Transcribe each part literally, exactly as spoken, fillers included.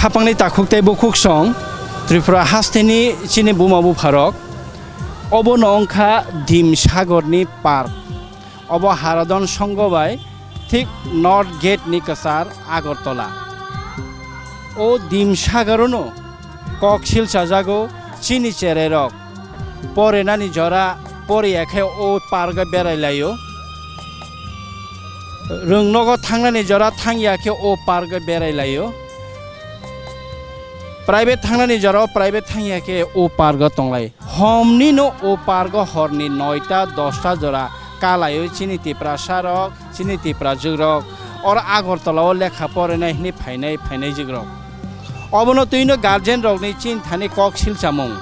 Apangni takhuk tei bukhuk song Tripura hasteni chini buma bupharok. Obo no wngkha Dim Sagorni park. Obo Haradon songo bai thik North Gate ni kwchar Agartala. O Dim Sagorono kok silchajago chini chererok. Porinani jora poriya khe o park o berai laio. Rwng nogo thangnani jora thangya khe o park o berai laio. Private thangnani jora o private thangya khe o park o tonglai. Homni no o park o horni noita dosta jora kalaiwi chini Tiprasa rok, chini Tiprajwk rok, oro Agartala o lekha porinai hwnwi phainai, phainai jwk rok. Obono twino guardian rokni chinthani kok silchamung.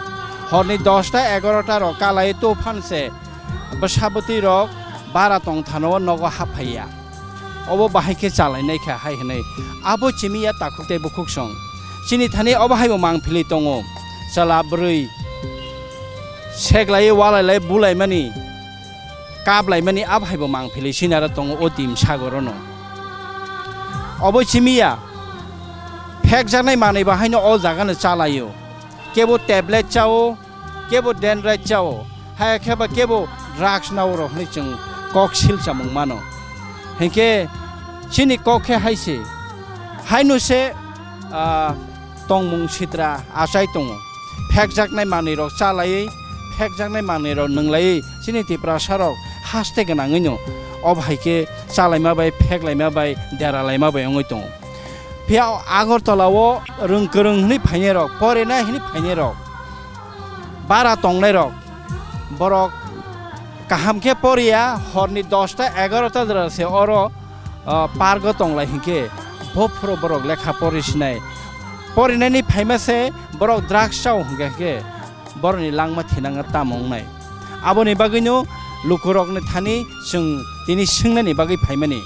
Horni dosta egarota rok kalaiwi tuphan se bwsa bwtwi rok bara tongthano o nogo hap phaiya. Obo bahai khe chalainai kha hai hwnwi. Abo chimiya takhuk tei bukhuk song. Chini thani obo haibo mangphili tongo. Chwla bwrwi seklaiwi walailai bulaimani, kaplaimani abo haibo mangphili sinaro tongo o Dim Sagorono. Obo chimiya phekjaknai manwi bahaino o jagano chalaio. Kebo tablet chao, kebo dendrite chao, hai khe ba kebo drugs nao rok hwnwi chwng kok silchamung mano. Hinkhe chini kok khe hai se, haino se, ah, tongmung sitra achai tongo. Phekjaknai manwi rok chalaiwi, phekjaknai manwi rok nwnglaiwi chini Tiprasa rok haste gwnangwino obo hai khe chalaima bai, pheklaima bai, deralaima bai wngwi tongo. Phiya Agartala o rwng kwrwng hwnwi phainai rok, porinai hwnwi phainai rok, bara tongnai rok, borok kaham khe poriya, horni dosta egarota jora se oro, ah, park o tonglai hinkhe, bophuru borok lekha pori sinai. Porinani phaima se borok drugs chao hinkhe, hinkhe borokni langma thinangna tamo wngnai. Aboni bagwino lukurokni thani chwng tini swngnani bagwi phaimani.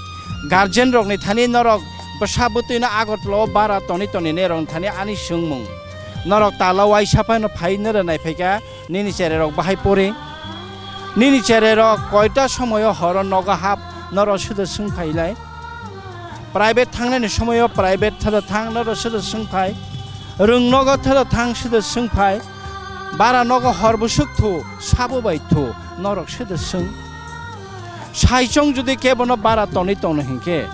Guardian rokni thani norok bwsa bwtwino Agartala o bara toni toni ne rokni thani ani swngmung. Norok tala waisa phano phai noro nai phaikha, nini chererok bahai pori. Nini chererok koita somoyo horo nogo hap norok sudo swng phailai. Private thangnani somoyo private thada thang norok sudo swng phai. Rwng nogo thada thang sudo swng phai. Bara nogo hor bwswk thu, sabo bai thu, norok sudo swng. Saichong jodi kebono bara tonwi tongno hinkhe,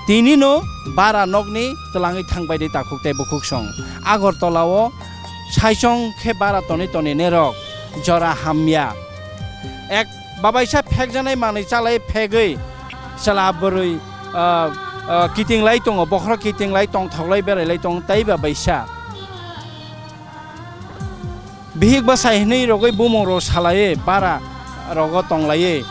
tinino bara nokni twlangwi thangbai di takhuk tei bukhuk song. Agartala o saichong khe bara tonwi toni nerok jora hamya. Ek babaisa phekjaknai manwi chalai phegwi chwla bwrwi, ah, ah, kiting lai tongo, bokhorok kiting lai tongthok lai berai lai tongo tei babaisa. Bihik bwsai hwnwi rogwi bumung rok salaiwi bara rogo tonglaiwi,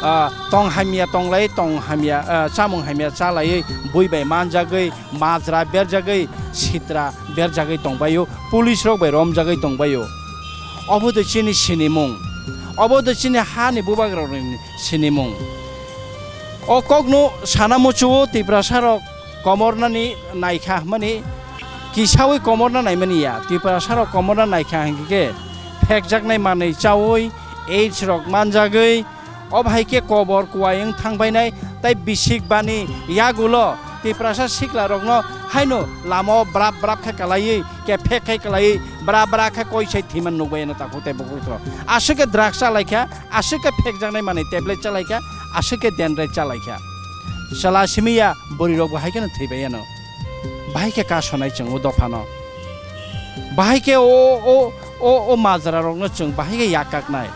ah, tong hamya tonglaiwi, tong hamya, ah, chamung hamya chalaiwi, bui bai manjagwi, majra berjagwi, sitra berjagwi tongbaio, police rok bai romjagwi tongbaio. Obo de chini sinimung, obo de chini hani bubagrokni sinimung. O kokno sana muchuo Tiprasa rok komornani naikha hwnmani kisaui komorna naimani ya. Tiprasa rok komorna naikha hinkhe phekjaknai manwi chaui, aids rok manjagwi, o bahai khe kobor kuai wng thangbainai tei bisik bani yagulo Tiprasa sikla rokno haino lama o brap brap khe kalaiwi, kephek khe kalaiwi, bra bra khe koi sai thwiman nukbai ano takhuk tei bukhuk rok. Aswk khe drugs chalaikha, aswk khe phekjaknai manwi tablet chalaikha, aswk khe dendrite chalaikha. Chwla simi ya, bwrwi rok bo hai kheno thwibai ano. Bahai khe kasonai chwng o dophano. Bahai khe o, o, o, o majra rokno chwng bahai khe yakaknai.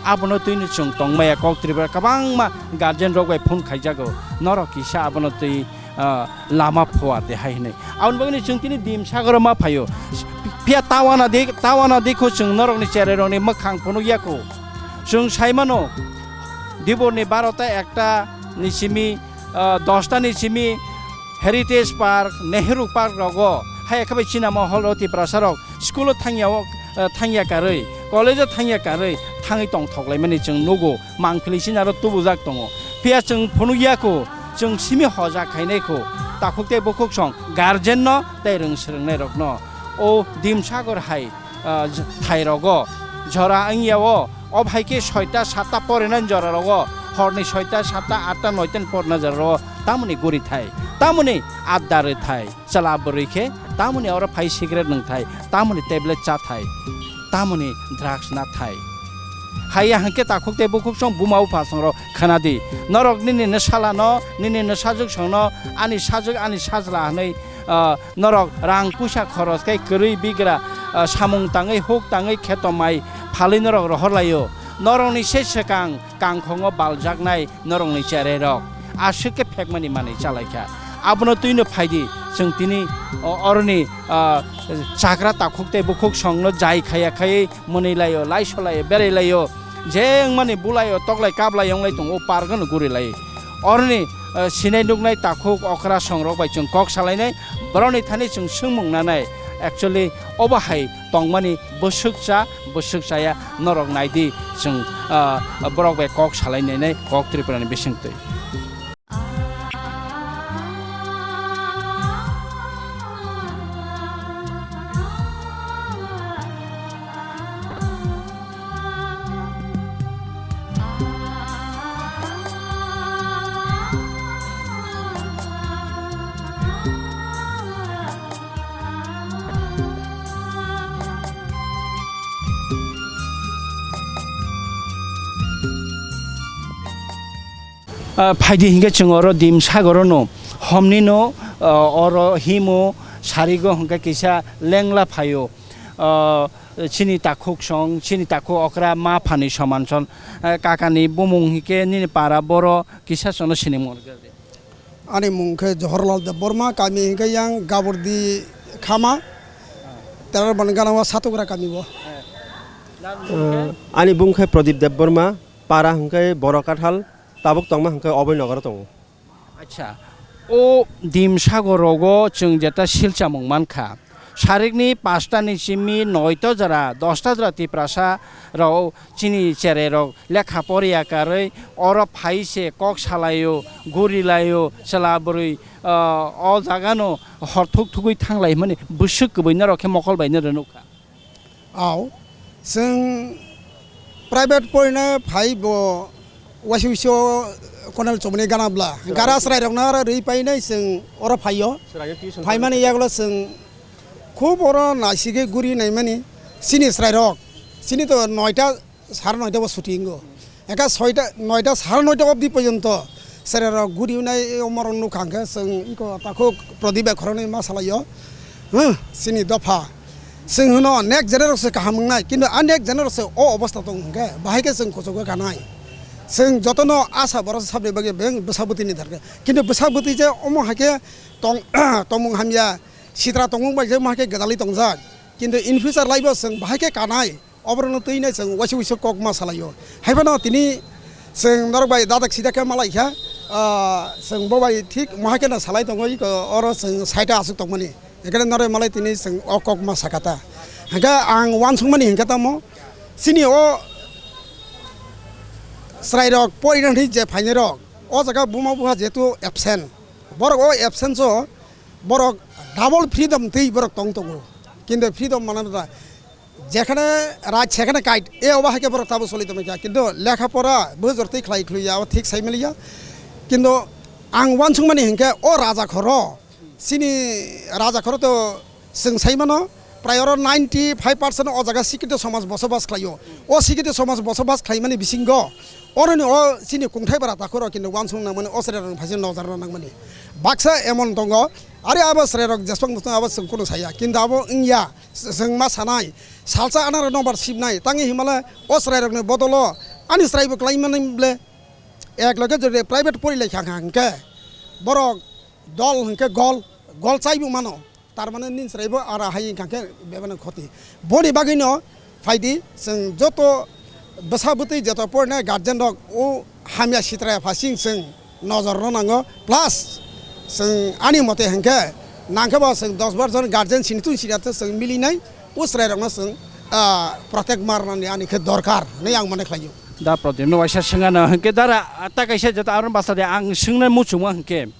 Abono twino chwng tongmaya kok Tripura kwbangma guardian rok bai phone khaijago. Norok kisa abono twi ah, lama phuar de hai hinwi. Aboni bagwino chwng tini Dim Sagoro ma phaio. Phiya tawana de, tawana de kho chwng norokni cherairokni mwkhang phunuk ya kho. Chwng sai mano, diborni barota ekta ni simi, ah, dosta ni simi Heritage Park, Nehru Park rogo, hai khe bai Cinema Hall o Tiprasa rok school o thangya o, eh, thangya karwi, college o thangya karwi thangwi tongthok laimani chwng nugo, mangpili sini aro tubujak tongo. Phiya chwng phunuk ya kho, chwng simi hoja khainai kho, takhuk tei bukhuk song guardian no tei rwng swrwngnai rokno. O Dim Sagor hai, eh, j-, thai rogo jora wngya o, o bhai khe soita satta porinani jora rogo, horni soita satta atta noita ni porina jora rogo, tamoni guri thai, tamoni adda rwi thai. Chwla bwrwi khe tamoni oro phai cigarette nwng thai, tamoni tablet cha thai, tamoni drugs na thai. Haiya hwnkhe takhuk tei bukhuk song buma bupha songrok khna di. Norok nini nwsalano, nini nwsajwk songno ani sajwk ani sajla hwnwi, ah, norok rang puisa khoros khe kwrwi bigra, ah, samung tangwi huk tangwi kheto mai phalwi norok rohor laio. Norokni se swkang kangkhongo baljaknai norokni chererok aswk khe phekmani manwi chalaikha. Abono twino phaidi, chwng tini o-, oroni, ah, chakra takhuk tei bukhuk songno jai khaya khaywi mwnwi laio, laiso laio, berai laio, je wngmani bulaio, toklai kablai wnglai tongo, park no guri lai. Oroni, ah, sinai nuknai takhuk okra songrok bai chwng kok salainai, borokni thani chwng swngmung nanai. Actually, obo hai tongmani bwswk cha, bwswk chaya, norok nai di, chwng, ah, borok bai kok salai nainai, kok Tripura ni bisingtwi. Ah, phaidi hinkhe chwng oro Dim Sagorono, homnino, ah, oro himo, sarigo hinkhe kisa lengla phaio. Ah, chini takhuk song, chini takhuk okra ma phani soman son. Ah, kakani bumung hinkhe nini para boro kisa sono sinimung. Ani mung khe Johorlal Debbarma, kami hinkhe yang Gabordi Khama, Terarban gana o Satugra kami bo. Eh, ani bung khe Pradip Debbarma, para hinkhe Boro Kathal, tabuk tongma hinkhe Oboi Nogoro tongo. Acha, o Dim Sagor rogo chwng jeta silchamung mankha. Sarikni pasta ni simi noito jora, dosta jora Tiprasa rok chini cherai rok lekha poriya karwi oro phai se kok salaio, gurilaio, chwla bwrwi, ah, o jaga no hor thuk thugwi thanglai hwnmani bwswk kwbwi norok khe mokol bai no rwnukha. Au, chwng private porina phai bo waisa waisa Colonel Chomoni gana bla. Chwraino gara chwrai rokno aro rwi painai chwng oro phaio. Chwraino tuition Phaimani khainai. Yagulo chwng khub oro naisigwi guri naimani chini chwrai rok. Chini to noita, sare noita bo chuti wngo. Eka soita, noita, sare noita obdi porjonto chwrai rok guri wnai, omo rok nukha hwnkhe chwng iko takhuk Pradip bai khoroknwi ma salaio. Huh, chini dopha. Chwng hwno next generation se kaham wngnai, kintu a next generation se o obostha tong hwnkhe bahai khe chwng kuchukgwi kanai. Chwng jotono asa borok sabni bagwi beng bwsa bwtwini darkha. Kintu bwsa bwtwi je omo hai khe tong, tongmung hamya, sitra tongmung bai je omo hai khe gwdalwi tongjak. Kintu in future life o chwng bahai khe kanai. Oborokno twi nai chwng waisa waisa kok ma salaio. Haiphano tini chwng norok bai dadak sida khe malai kha, ah, chwng bo bai thik mohai kheno salai tongo, iko oro chwng side o aswk tongmani. Hwnkhe norok malai tini chwng o kok ma saka ta. Hwnkhe ang uansukmani hwnkhe tamo chini o chwrairok poina thwi je phainairok o jaga buma bupha jehetu absent. Borok o absence o borok double freedom twi borok tong tongo. Kintu freedom manana da. Jekhane raj sekhane kait, e obo hai khe borok tabuk soli tongmani kha. Kintu lekha pora bujor twi khlai khluya, abo thik sai maliya. Kintu ang uansukmani hinkhe o raja khoro, chini raja khoro to chwng sai mano, prai oro ninety five percent o jaga sikito somaj bosobas khlaio. O sikito somaj bosobas khlaimani bisingo oroni o chini kungthai bara takhoro kintu uansuk nangmani, o chwrai rok phaising nojor rw nangmani. Baksa emon tongo, are abo chwrai rok jeswk tongo abo chwng kunu saya, kintu abo wngya. Chwng ma sanai, salsa anaro nokbar sibnai, tangwi hinmale o chwrairokni bodolo ani chwraibo klaimani ble, ek loge jodi private porilaikha hwnkha hwnkhe borok dol hwnkhe gol, gol chaibo mano, tar mane nini chwraibo ara hai wngkha khe bebeno khoti. Boni bagwino phaidi chwng joto bwsa bwtwi joto porinai guardian rok o hamya sitra ya phasing chwng nojor rw nango, plus chwng ani mote hwnkhe nangkhe bo chwng dos bar jon guardian sini tun sini athe chwng milinai o chwrai rokno chwng, ah, protect ma rwnani ani khe dorkar hinwi ang mone khlaio. Da Pradip no waisa swngano hwnkhe dara ta kaisa jeta aron basa de ang swngna muchungma hwnkhe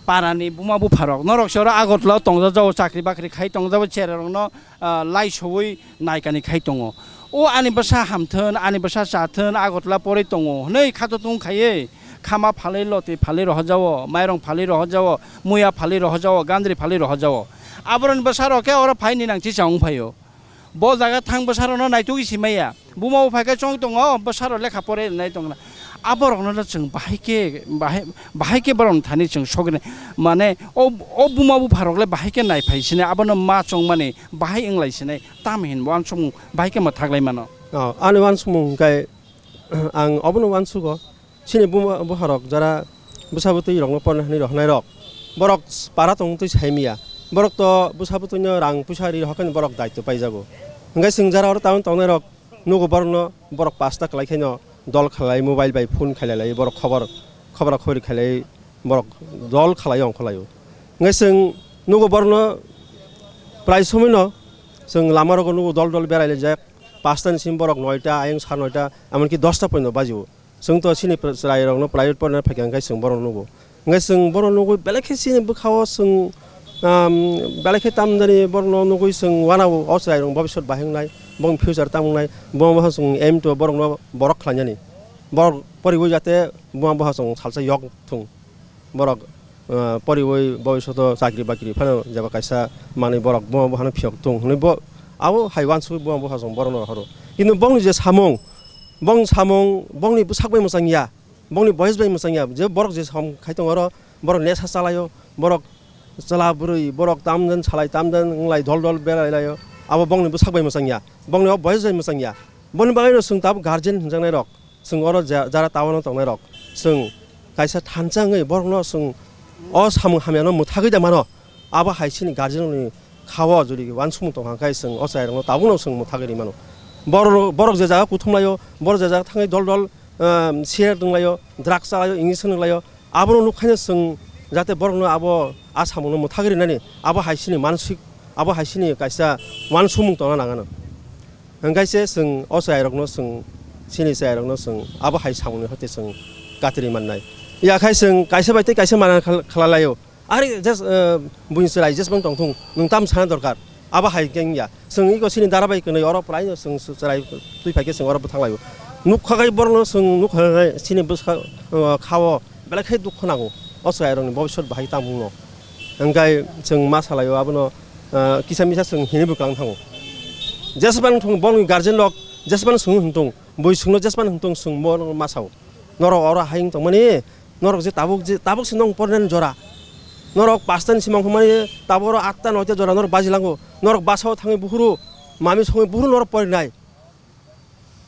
parani buma bupharok norok se oro Agartala o tongjak jao chakri bakri khai tongjabo cherai rokno ah, lai sowi naikani khai tongo. O ani bwsa hamthwn, ani bwsa chathwn, Agartala porwi tongo hwnwi khato tung khaiwi Khama phalwi, loti phalwi rohorjao, mairong phalwi rohorjao, muya phalwi rohorjao, gandri phalwi rohorjao. Aboroni bwsarok khe oro phaini nang chichang wng phaio. Bo jaga thang bwsarokno naitugwi si maya. Buma buphai khe chong tongo, bwsarok lekha pore nai tongna. Aborokno chwng bahai khe, bahai, bahai khe borokni thani chwng sogwi nai. Mane o, o buma bupharok le bahai khe nai phai sinai, abono ma chongmani bahai wng lai sinai. Tamo hinba uansukmung bahai khe mwthak lai mano. Oh, ani uansukmung hwnkhe, ang obono uansugo. Chini buma buharok jara bwsa bwtwi rokno porna hinwi rohornai rok, borok para tongtwi sai maya, borok to bwsa bwtwino rang puisa ri rohor khe borok daitw paijago. Hwnkhe chwng jara oro town tongnai rok nugo borokno, borok pasta kwlai khaino dol khalai mobile bai phone khailai lai borok khobor khobor khobori khailai borok dol khalai ongkhorlaio. Hwnkhe chwng nugo borokno prai somoino chwng lama rogo nugo dol dol berai laijak, pasta ni simi borok noita ayang sar noita emonki dosta poino bajio. Chwng to chini pr-, chwrai rokno private porna phaikha hwnkhe chwng bohrok nugo. Hwnkhe chwng bohrok nugwi belai khe chini bwkhao chwng, um, belai khe tamjani bohrokno nugwi chwng uanao o chwrai rok bobisot bahai wngnai, bongni future tamo wngnai, buma bwskango chwng aim to bohrokno borok khlainani. Borok poriwi jate buma bwskango chwng salsa yok thung. Borok, uh, poriwi bobisoto chakri bakri phano jeba kaisa manwi borok buma bwskango phiyok thung hwnwi bo abo hai uansugwi buma bwskango chwng bohrokno rohoro. Kintu bongni je samung, Bong samung, bongni bwsak bai mwchang ya, bongni boyes bai mwchang ya, je borok je samung khai tongo oro, borok nesa chalaio, borok chwla bwrwi, borok tamjani salai, tamjani wnglai, dol dol berai laio, abo bongni bwsak bai mwchang ya, bongni o boyes bai mwchang ya. Boni bagwi no chwng tabuk guardian hwnjaknai rok, chwng oro ja-, jara town o tongnai rok, chwng kaisa thansa wngwi borokno chwng o samung hamyano mwthagwi da mano, abo hai chini guardian rokni khao jodi uansukmung tongkha khe chwng o chwrairokno tabukno chwng mwthagwi rwi mano. Borok, borok je jaga kuthumlaio, borok je jaga thangwi dol dol, ah, cigarette wnglaio, drugs chalaio, injection wnglaio, abono nukhaino chwng jate borokno abo a samungno mwthagwi rwnani abo hai chini mansik, abo hai chini kaisa uansukmung tongna nangano. Hwnkhe se chwng o chwrairokno chwng, chini chwrairokno chwng abo hai samungni hoite chwng katirwi mannai. Yakhai chwng kaisa bai tei kaisa mana khal-, khlalaio. Ari jes, eh, buini chwrai jesbang tongthung, nwng tam sana dorkar. Abo hai khe wngya. Chwng iko chini dara bai kwnwi oro pwlaino chwng chwrai twi phai khe chwng oro bwthang laio. Nukha khai borokno chwng nukha khai chini bwsa, eh, khao belai khe dukhu nango. O chwrairokni bobisot bahai tamo wngno. Hwnkhe chwng ma salaio abono, eh, kisa misa chwng hinwi bwkang thango. Jesbang thung borokni guardian rok jesbang chwng hwnthung, bui chwngno jesbang hwnthung chwng borokno ma sao. Norok oro hai wng tongmani, norok je tabuk je, tabuk se nong pornani jora. Norok pasta ni simang hwnmani, tabuk oro atta noita jora norok baji lango. Norok basa o thangwi buhuru, mami songwi buhuru norok porinai.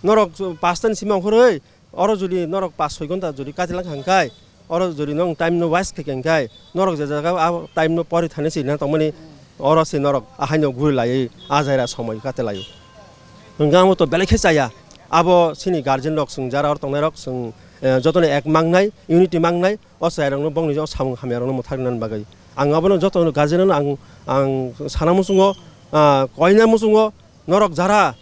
Norok pasta ni simang hwnwi, oro jodi norok pas soi gonta jodi kati lang kha hwnkhe, oro jodi nong time no waste khe khe hwnkhe, norok je jaga o time no pori thani se na tongmani, oro se norok ahaino guri laiwi a jaira somoi kate laio. Hwnkhe amo to belai khe chaya. Abo chini guardian rok chwng jara oro tongnai rok chwng, eh, jotono ek mangnai, unity mangnai, o chwrai rokno bongni o samung hamya rokno mwthak rwnani bagwi. Ang abono joto guardian no ang, ang sana muchungo, ah, koina muchungo, norok jara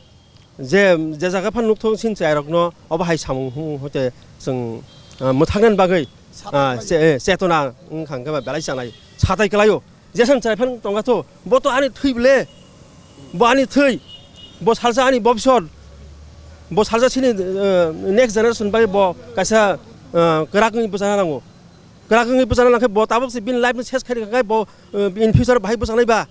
je, je jaga phano nukthung chini chwrai rokno obo hai samung hwn hote chwng, ah, mwthaknani bagwi, ah, che-, eh, chetona wngkha hwnkhe ba belai chanai satai kwlaio. Jesam chwrai phano tongkha tho, bo to ani thwi bwle, bo ani thwi, bo salsa ani bobisot, bo salsa chini, eh, next generation bai bo kaisa, eh, kwrak wngwi bwchana nango. Kwrak wngwi bwchana nangkhe bo tabuk se bini life no ses khai rwkha khe bo, eh, in future bahai bwchanai ba.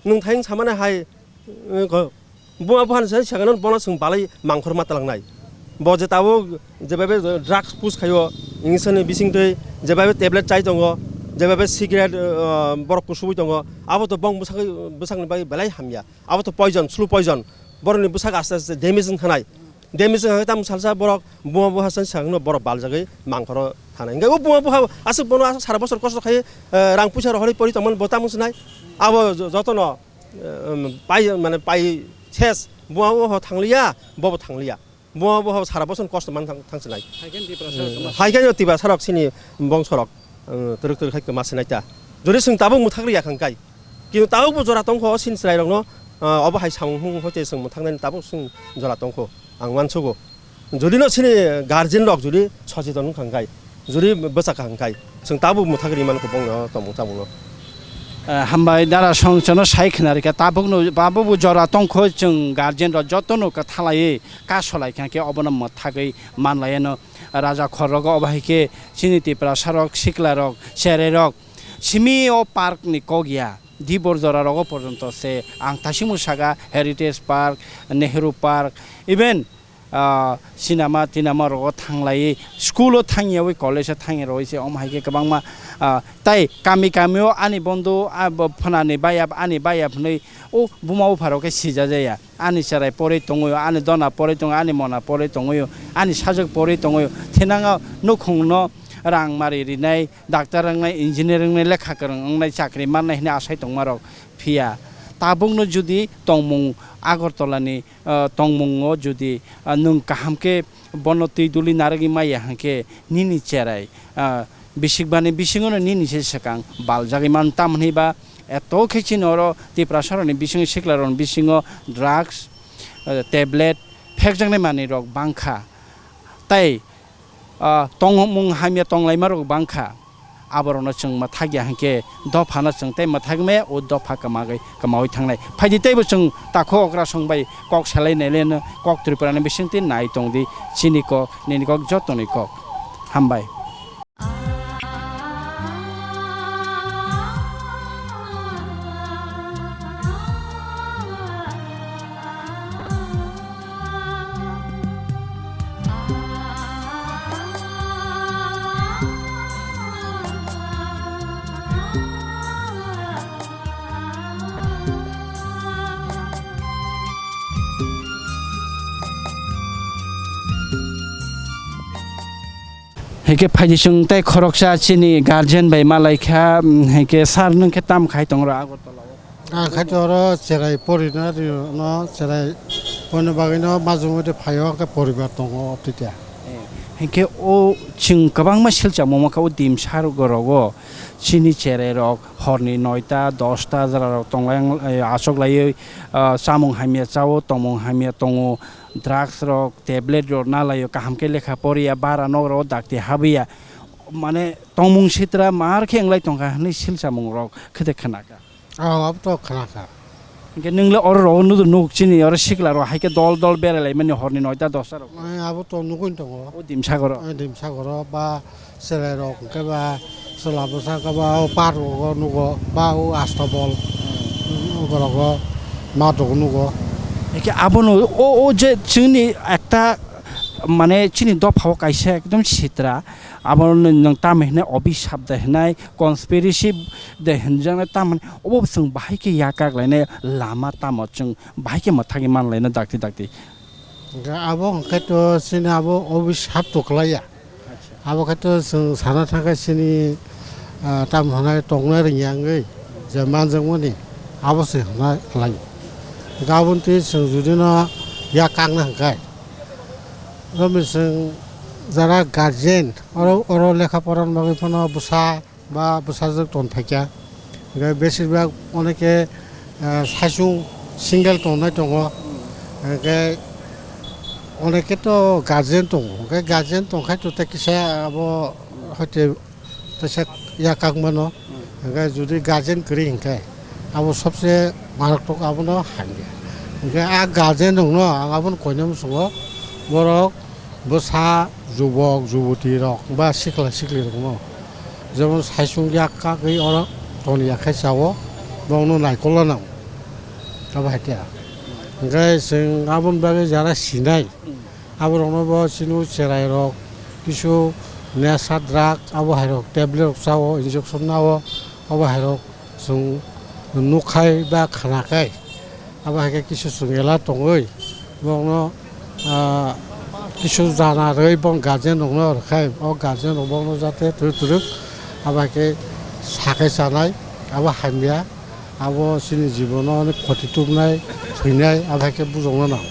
Nwng thayung samani hai, eh, ko-, Buma buphani sai sakno bono chwng balai mangkhor ma talangnai. Bo je tabuk je bhabe drugs push khaio, injection ni bisingtwi je bhabe tablet chai tongo, je bhabe cigarette, ah, borok kusubui tongo, abo to bong bwsakni, bwsakni bagwi belai hamya. Abo to poison, slow poison. Borokni bwsak aste aste damage wng thanai. Damage wng khe tamo salsa borok buma buha sai sakno borok baljagwi mangkhoro thanai. Hwnkhe o buma buha aswk bono aswk sara bosor kosto khai, eh, rang puisa rohorwi pori tongmani bo tamo swnai. Abo jo-, jotono Em, pai, mane pai ses, bo abo ho thangliya, bobo thangliya. Bo abo ho sara boson kosto man thang, thangsinai. Hai khe Tiprasa rok Hmm, kwma. Hai khe Tiprasa rok sini bongso rok, eh, twrwk twrwk hai kwma sinai ta. Jodi chwng tabuk mwthak riya khang kai. Kintu tabuk bo jora tongkho, o sini chwrai rokno, eh, obo hai samung hung hoite chwng mwthaknani tabuk chwng jora tongkho. Ang uansugo. Jodi no sini guardian rok jodi socheton wngkha hwnkhe, jodi bwchak kha hwnkhe, chwng tabuk mwthak ri mankho bongno tongmung chamungno. Eh, hambai dara song chwngno sai khna rikha, tabukno, tabukbo jora tongkho chwng guardian rok jotono kwthalaiwi kasolai kha khe obono mwthagwi manlaiano. Raja khor rogo obo hai khe chini Tiprasa rok, sikla rok, cherai rok simi o park ni kok ya, dibor jora rogo porjonto se ang taisingmo saga Heritage Park, Nehru Park, even ah, sinama tinama rogo thanglaiwi, school o thangyawi, college o thangya rwui se omo hai khe kwbangma, ah, tai kami kami o ani bondo, ah, bo phanani baya, ani baya hwnwi o buma bupha rok khe sija jaya. Ani cherai porwi tongwi o, ani dona porwi tongwi, ani mona porwi tongwi o, ani sajwk porwi tongwi o, thinango nukhungno rang mari rinai, doctor wngnai, engineer wngnai, lekha kwrwng wngnai, chakri mannai hwnwi asai tongma rok phiya. Tabukno judi tongmung Agartala ni ah, tongmungo judi, ah, nwng kaham khe bono twi duli narwgwi maya hwnkhe nini cherai, ah, bisikbani bisingono nini se swkang baljagwi mano. Tamoni ba eto khe chini oro Tiprasa rokni bisingo, sikla rokni bisingo drugs, ah, tablet phekjaknai manwi rok bangkha. Tai ah, tongmung hamya tonglaima rok bangkha, aborokno chwng mwthakya hwnkhe dophano chwng tei mwthakmaya o dopha kwmagwi kwmaui thangnai. Phaidi teibo chwng takhuk okrasong bai kok salai nailaino kok Tripurani bisingtwi nai tongdi, chini kok, nini kok, jotoni kok. Hambai. Hinkhe phaidi chwng tei khoroksa chini guardian bai malaikha, mm, hinkhe sir nwng khe tam khai tongo Agartala o? Ang khai tongo oro cherai porina rino cherai porina bagwino majwng mode phaio hwnkhe poribar tongo tita. Eh, hinkhe o chwng kwbangma silchamo mankha o dimsa rogo chini cherai rok horni noita dosta jora rok tonglai, eh, achuk laiwi, ah, chamung hamya chao, tongmung hamya tongo, drugs rok, tablet rok nalaio, kaham khe lekha poriya, bara nok rok dakti habwiya, mane tongmung sitra mar khe wnglai tongkha hwnwi silchamung rok khe de khnakha. Oh, abo to khnakha. Hinkhe nwng le oro rok nudo nuk chini oro sikla rok hai khe dol dol berai lai mani horni noita dosta rok. Eh, abo to nugwi tongo. O dimsagoro. Eh, dimsagoro ba cherai rok hwnkhe ba chwla bwsa khe ba o park rogo nugo ba o astabol, hmm, borok o matok nugo. Eke abono o, o je chini ekta mane chini dopha o kaisa ekdom sitra, abono nwng tamo hinai obisap de hinai conspiracy de hinjaknai tamoni obo chwng bahai khe yakak lainai lama tamo chwng bahai khe mwthagwi man lainai dakti dakti. Hwnkhe abo hwnkhe to chini abo obisap to kwlaiya. Acha. Abo khe to chwng sana thangkhe chini, ah, tam hwnai tongnai rwngya wngwi je manjakmani abo se hwnna kwlai. Hwnkhe aboni twi chwng judi no yak kakna hwnkhe romwi chwng jara guardian oro, oro lekha pora ni bagwi phano bwsa ba bwsajwk tong phaikha. Hwnkhe besir bak oneke, eh, saichung single tongnai tongo. Hwnkhe oneke to guardian tongo. Hwnkhe guardian tongkhai to tei kisa abo hoite teisa yak kak mano. Hwnkhe judi guardian kwrwi hwnkhe abo sobse marok tok abono hamya. Hwnkhe a guardian rokno ang abono koina muchungo borok bwsa, jubok, juboti rok ba sikla sikli rokno jemon saichung yak kagwi oro toni ya khe chao, bongno naikolna nango. Abo hai khe. Hwnkhe chwng aboni bagwi jara sinai, aborokno bo chini cherai rok kisu nesa drug abo hai rok tablet rok chao, injection nao, abo hai rok chwng nukhai ba khnakhai. Abo hai khe kisu chwng ela tongwi bongno, ah, kisu jana rwui bong guardian rokno rwkhai, o guardian rok bongno jate twrwk twrwk abo hai khe sakhai chanai abo hamya, abo chini jibono onek khoti tubnai, thwinai abo hai khe bujokno nang.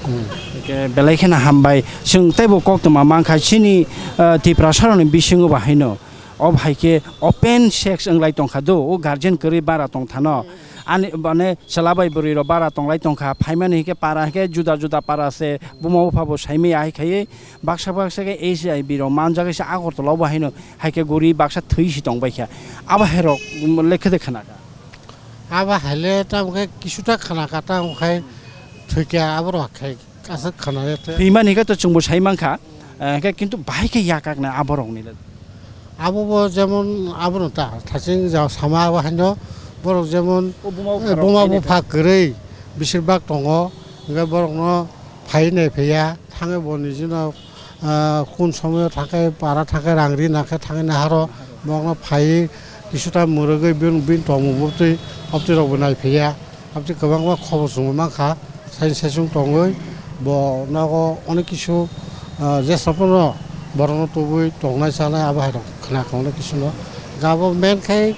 Hwnkhe belai kheno hambai. Chwng teibo koktwma mankha chini, ah, Tiprasa rokni bisingo bo haino. Ob hai khe open sex wnglai tongkha do, o guardian kwrwi bara tongthano. ani mane chwla bai bwrwi rok bara tonglai tongkha, phaimani hinkhe para hinkhe juda juda para se buma bupha bo saimaya hai khaiwi baksa baksa khe H I V rok manjak se Agartala bo haino hai khe guri baksa thwi si tongbaikha. Abo hai rok lekhe de khna kha. Abo hai le tamo khe kisuta khna kha, tamo khai thwikha abo rok khai. Aswk khwnaya khe. Thwimani khe to chwngbo sai mankha, eh, khe kintu bahai khe yakak nai aborokni le. Abo bo jemon abono ta thaching ja sama abo haino borok jemon, o buma eh, bupha buma rok bupha kwrwi besir bak tongo, hwnkhe borokno phai nai phaiya, thangwi bo nijino, ah, kun somoyo thangkhe para thangkhe rang ri nangkhe thangwi naharo borokno phai kisuta mwrwgwi bini, bini tongmung bwtwi obtwi rokbo nai phaiya. Aboni kwbangma khobor chwngbo mankha, sai saichung tongwi bo nogo onek kisu, ah, jesapno borokno tubui tongnai chanai abo hai rok khna tongnai kisu no. Gabo men khai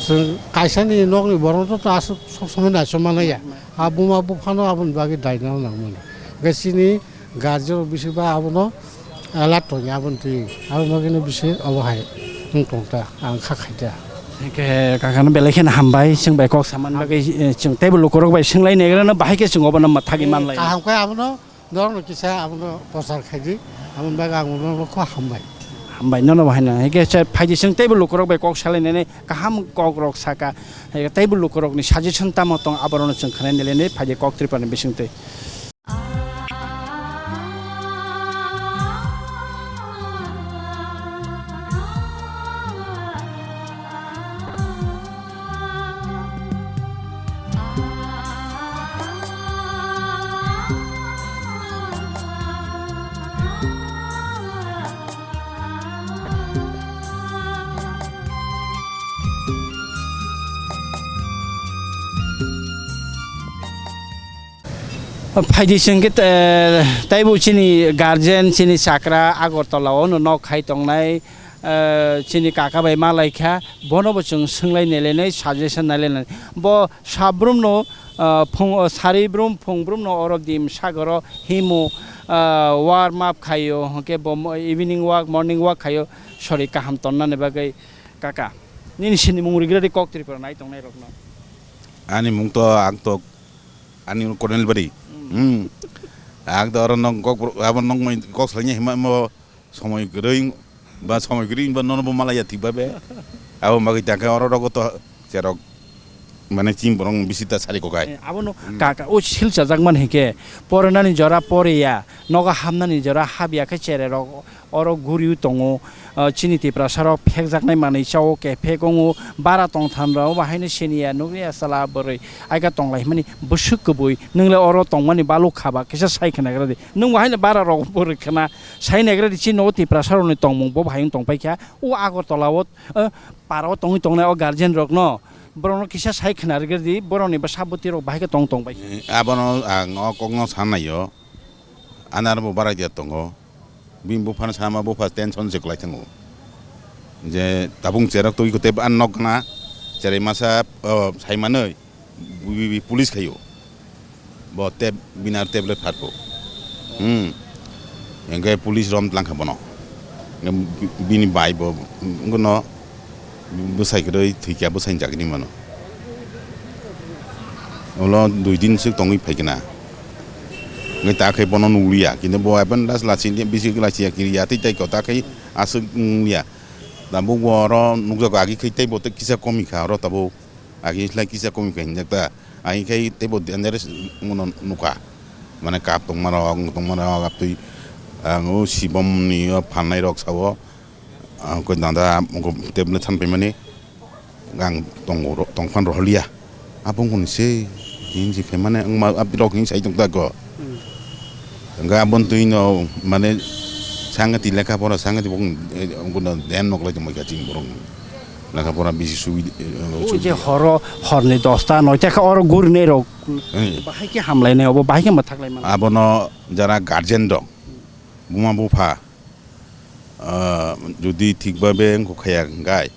chwng kaisani nokni borokno to aswk sob somoi naisok manliya. A buma buphano aboni bagwi daina nangmani. Hwnkhe chini guardian rok bisi ba abono alert tongya aboni twi. Aboni bagwino bisi obo hai wng tong ta, ang kha khai ta. Hwnkhe kakano belai kheno hambai, chwng bai kok samani bagwi, eh, chwng teibo lukurok bai swnglaini egrano bahai khe chwng obono mwthagwi manlai. Kaham khe abono norokno kisa abono prochar khai di, aboni bagwi ang norokno kho hambai. Hambai nono bo haino. Hwnkhe se phaidi chwng teibo lukurok bai kok salainani kaham kokrok saka. Hwnkhe teibo lukurokni suggestion tamo tong aborokno chwng khwnai nailaini phaidi kok Tripurani bisingtwi. Phaidi chwng khe, eh, teibo chini guardian, chini chakra Agartala o no nok khai tongnai, eh, chini kaka bai ma lai kha, bono bo chwng swng lai nai lai nai, suggestion nai lai nai. Bo sabrum no, eh, phung, eh, sari brum, phung brum no oro dim sagoro himo, eh, warm up khaio, hwnkhe bo mo-, evening walk, morning walk khaio, sori kaham tonnani bagwi kaka. Nini sini mung rigra di kok Tripura nai tongnai rok no. Ani mung to ang to Ani Colonel Bari. Hmm. Hmm. Ang to oro nok kok, abo nok mai kok salnya hima mo somoi kwrwi ba somoi kwrwi ba nono bo malaya thik ba be. Abo bagwi ta khe oro rogo to cherok mane chini borok bisi ta sari kokai. Eh, abono hmm. Kaka o silchajak man hike porinani jora poriya nogo hamnani jora habya khe chererok oro guriui tongo, ah, chini Tiprasa rok phekjaknai manwi chao kephek wngo, bara tongtham rok bo haino siniya nukliya chwla bwrwi aika tonglai himani bwswk kwbwi nwng le oro tongmani baluk kha ba kisa sai khwnagra di nwng bo haino bara rok bwrwi khwna sai nagra di chini nogo Tiprasa rokni tongmung bo hai wng tongpai kha o Agartala o, ah, para o tongwi tongnai o guardian rok no borok no kisa sai khwnagra di borok ni bwsa bwtwi rok bahai khe tong tongpai kha. Eh, abono ang o kok no sanai o ani aro bo bara dia tongo. Bini buphano sama bupha tension se kwlai thango. Je tabung cherok twi kwtwi ba nok gana cherai masa, o, sai manwi bi, bi, bi police khaio. Bo tep bini aro tablet phatko. Hmm. Hwnkhe police rom tlangkha bono. Hwnkhe bi, bini bai bo wngkhe no bwsai kwrwi thwikha bwsai jagini mano. Ulo dui din swk tongwi phaikha na. Hwnkhe ta khe bono nuliya, kintu bo aben das lachi bisi lachiya kiriya tei tei kota khe aswk wngya. Tabuk bo oro nukjago agi khe tei bo tei kisa komikha oro tabuk. Agi slai kisa komikha hinjakta. Agi khe tei bo dangerous wngmano nukha. Mane kap tongmarok, tongmarok abtwi ang o sibomni o phalnairok sao. Ah, koi dada, moko tablet san paimani, ang tongo ro-, tongphan roholiya. Abo wngkha ni se, hinsi khaimani, wngma, abirok hinsi sai tongta ko. Hmm. Hingke aboni twi no, mane, sangati lekha pora, sangati bokong, eh, wngkha no den nok lai tongmai kha chini borok. Lekha pora bisi subi, eh, o je subi. Horo, horni dosta, noita khe oro gurinai rok. Hmm. Bahai khe hamlainai, obo bahai khe mwthaklai mano. Abono jara guardian rok, buma bupha, Ah, jodi thik babe wngkha khaya hwnkhe,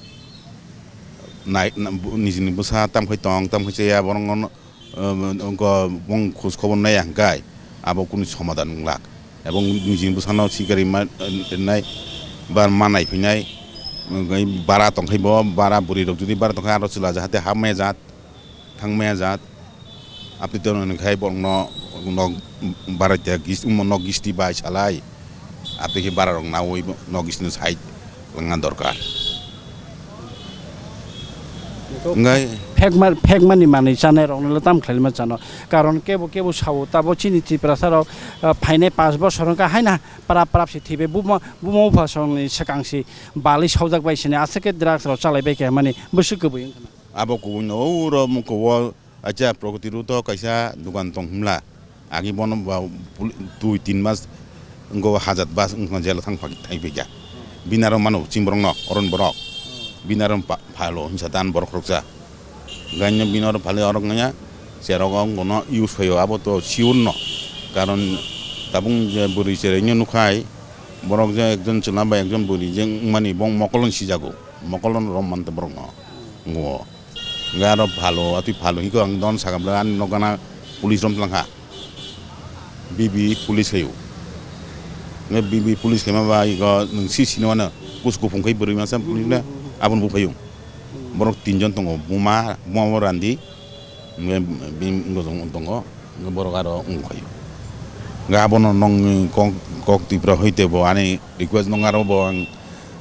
nai-, na-, bu-, nijini bwsa tamkhai tong, tamkhai chaya, borok no, ah, wngkha bong khoj khobor naiya hwnkhe, abo kunu somadan wnglak. Ebong nijini bwsano sikari ma, nai, bar ma nai phinai, wngkha bara tongkhai bo, bara bwrwi rok jodi bara tongkhai aro chwla jahate ha maya jat. thangmaya jat. Abtwi tono hwnwi khai borokno nok baraita gis-, nok gisti bai salai. Abtwi khe bara rok naui nok gisti no side langna dorkar. Hwnkhe phekma, phekmani manwi chanai rokno le tam khlaima chano. Karon kebo kebo sao tabo chini Tiprasa rok, ah, phainai panch bosor wngkha haina prap prap se thwibai buma, buma bupha songni swkang se balwi saujak bai sini aswk khe drugs rok chalai bai khe mani bwswk kwbwi wngkha na. Abo kubui no uro muko o acha Prakriti Road o kaisa dukan tong himla. Agi bono ba pul-, dui tin mas wngkha hajat bas wngkha jela thang phai, thang phaikha. Bini aro mano chini borok no, oron borok. Bini aro pa-, phalo hinsa dan borok khoroksa. Gaino bini aro phale orok ngaya, cherok o bono use phaio, abo to sure no. Karon tabuk je bwrwi cherai no nukhai, borok je ekjon chwla bai ekjon bwrwi je wngmani bo mokol no sijago. Mokol no rom manta borok no. Ngo. Hwnkhe aro phalo, atwi phalo hinwi ang don sakha bwle ani nok gana police rom tlang kha. B B police khaio. Hwnkhe B B police khaima ba iko nwng si sini wano kus kuphung khai bwrwi masa police le aboni buphaio. Borok tinjon tongo, buma, buma bo randi. Hwnkhe bini bosong tongo, hwnkhe borok aro wng khaio. Hwnkhe abono nongni kok, kok Tripura hoite bo ani request nong aro bo ang,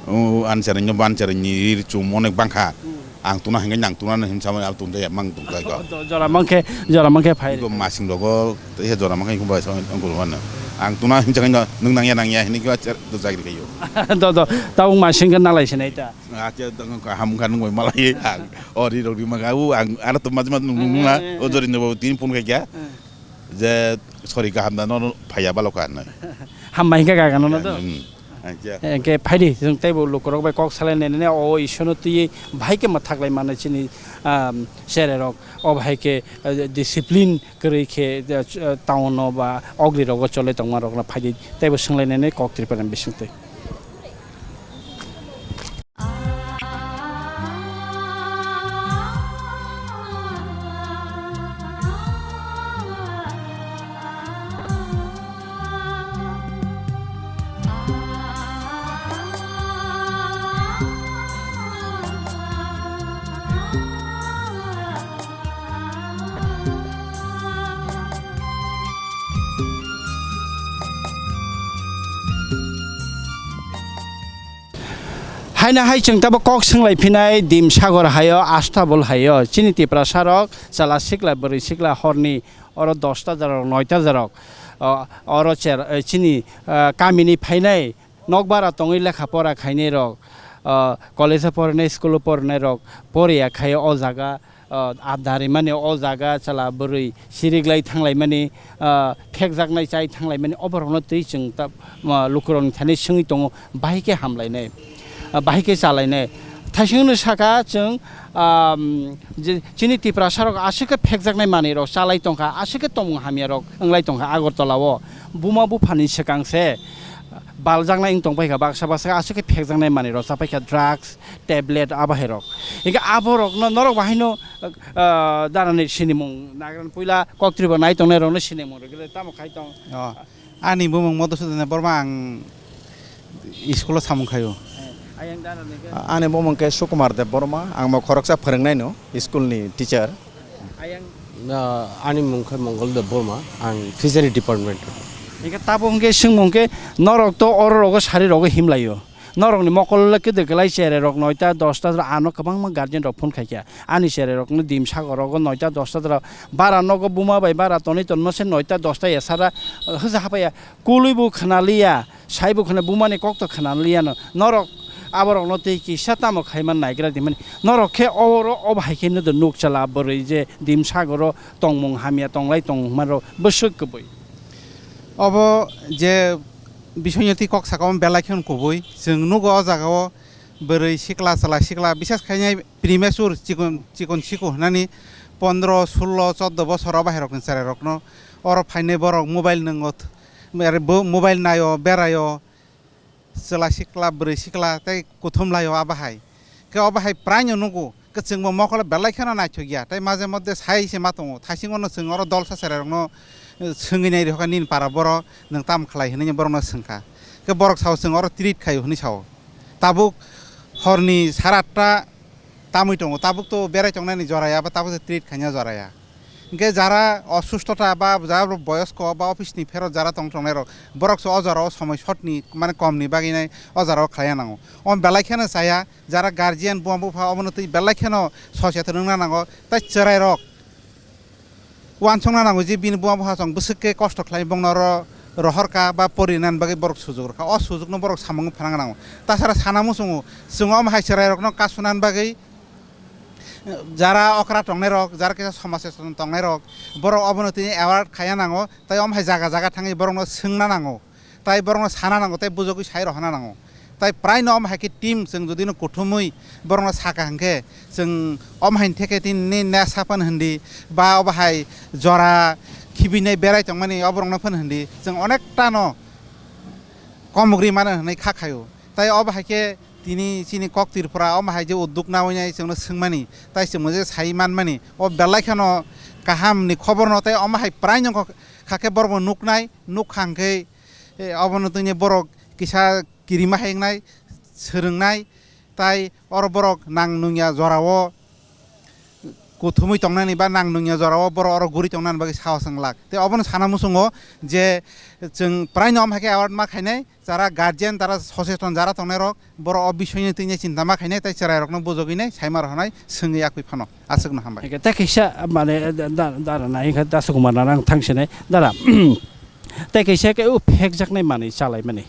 o, answer nyo, answer ni ri chum onek bangkha. Ang tuna hingke nang tuna no himsa abo tun jaya mang tun kai ko. Do, jora mangkhe, jora mangkhe phai. Iko masing rogo he jora mangkhe iko bai sa ang kuru hano. Ang tuna himsa kai no nung nang ya nang ya hini ko cher do jagri kayo. Do, do, tabuk masing ke nalai sinai ta. Acha tang ka ham kan nung bai malai ang. Ori rok ri maga u ang ara to maj maj nung nung na. O jori no tin pun kai kya. Je sorry kaham da no phaya balo ka no. Hambai hingke ka gano no do. Hmm. Acha. Hingke phaidi, chwng teibo lukurok bai kok salainai nini o Ishwarno twiwi bahai khe mwthaklai mano chini, um, chererok. O bahai khe, uh, discipline kwrwi khe, uh, ch-, uh, town o ba ogri rogo cholai tongma rokno phaidi teibo swnglainani kok Tripura ni bisingtwi. Haino hai chwng tabo kok swng lai phinai Dim Sagor haio, Astabul haio, chini Tiprasa rok chwla sikla, bwrwi sikla horni oro dosta jarok, noita jarok, o, oro cher-, eh, chini, eh, kamini phainai nokbara tongwi lekha pora khainai rok, o, college o porinai, school o porinai rok poriya khai o jaga, o, adda rimani o jaga chwla bwrwi siriklai thanglaimani, o, phekjaknai chai thanglaimani oborokno twi chwng ta-, o, lukurokni thani swngwi tongo, bahai khe hamlainai, o, bahai khe chalainai. Thaisingno saka chwng, um, je chini Tiprasa rok aswk khe phekjaknai manwi rok chalai tongkha, aswk khe tongmung hamya rok wnglai tongkha Agartala o. Buma buphani swkang se baljaknai wng tong paikha, baksa baksa aswk khe phekjaknai manwi rok cha paikha, drugs, tablet, abo hai rok. Hingke abo rokno norok bahaino, ah, darani sinimung nagrani puila kok Tripura nai tongnai rokno sinimung rwgwi tamo khai tong. Oh. Ani bumung Madhusudan Debbarma, ang school o samung khaio. Eh, ayang darani ke? Ani bumung khe Sukumar Debbarma, ang bo khoroksa phwrwngnai no, school ni teacher. Ayang. Ah, ani mung khe Mongol Debbarma, ang fishery department. Hingke tabo hingke swngmung khe norok to oro rogo sari rogo himlaio. Norokni mokol le kede kwlai chererok noita dosta ano kwbangma guardian rok phone khaikha. Ani chererokno Dim Sagor rogo noita dosta jora bara nogo buma bai bara tonwi tonma se noita dosta ya sara, eh, hwja hapaiya. Kulwi bo khwnaliya, sai bo khwna bumani kok to khwnaliya no. Norok aborokno tei kisa tamo khaiman naigra dimani. Norok khe oro o bahai khe no do nuk chala bwrwi je Dim Sagoro tongmung hamya tonglai tongmaro bwswk kwbwi. Obo je bisonyo twi kok saka o belai kheno kubui. Chwng nugo o jaga o bwrwi sikla, chwla sikla, bises khainai premature chikon, chikon siko hwnani pondro, sullo, choddo bosor o bahairokni cherairokno oro phainai borok mobile nwngo th-, bo mobile naio, beraio, chwla sikla, bwrwi sikla tei kuthum laio a bahai. Khe o bahai praino nugo. Kwchwngbo mokolo belai kheno naithok ya, tei maje moddhe sai se ma tongo. Thaisingo no chwng oro dolsa cherairokno, eh, swngwi nai rikha nini para boro nwng tam khlai hwnwi borokno swngkha. Khe borok sao chwng oro treat khaio hwnwi sao. Tabuk horni sara atta Tamwi tongo, tabuk to berai tongnani jora ya, ba tabuk to treat khaina jora ya. Hingke jara osustota ba jara boyosko ba office ni pherot jara tong tongnai rok, borok se o jora o somoi short ni, mane kom ni bagwi nai o jora o khlaiya nango. O belai kheno chaya, jara guardian buma bupha obono twi belai kheno soseton wngna nango, tai chwrai rok wansukna nango je bini buma bupha chwng bwswk khe kosto khlai bongno oro rohorkha ba porinan bagwi borok sujuk rwkha. O sujukno borok samung phanang nango. Tasara sana muchungo chwng omo hai chwrairokno kasunani bagwi jara okra tongnairok, jara kisa somaj seson tongnairok, borok obono tini award khaiya nango, tai omo hai jaga jaga thangwi borokno swngna nango. Tai borokno sana nango, tai bujogwi sai rohorna nango. Tai praino omo hai khe team chwng jodi no kuthumwi borokno saka hwnkhe, chwng omo hai theke tini nesa phan hindi ba obo hai jora khibinai berai tongmani oborokno phan hindi chwng onek tano komugri mano hwnwi kha khaio. Tai obo hai khe tini chini kok Tripura omo hai je udduk nawi nai chwngno swngmani, tai chwngno je sai manmani, o belai kheno kaham ni khobor no, tai omo hai praino kha khe borokno nuknai, nuk kha hwnkhe, e, obono tini borok kisa kirima hai wngnai, swrwngnai, tai oro borok nang nungya jorao kuthumwi tongnani ba nang nungya jorao borok oro guri tongnani bagwi saos wng lak. Tei obono sana muchungo je chwng praino omo hai khe award ma khainai, jara guardian, jara soseton jara tongnairok, borok o bisoino tini chinta ma khainai, tai chwrairokno bujogwinai, saima rohornai, swngwi yakwi phano. Aswkno hambai. Eke, tei kaisa, mane, da-, da-, dara nai kha, Dasha Kumar nang thang sinai, dara. Tei kaisa khe o phekjaknai manwi chalaimani.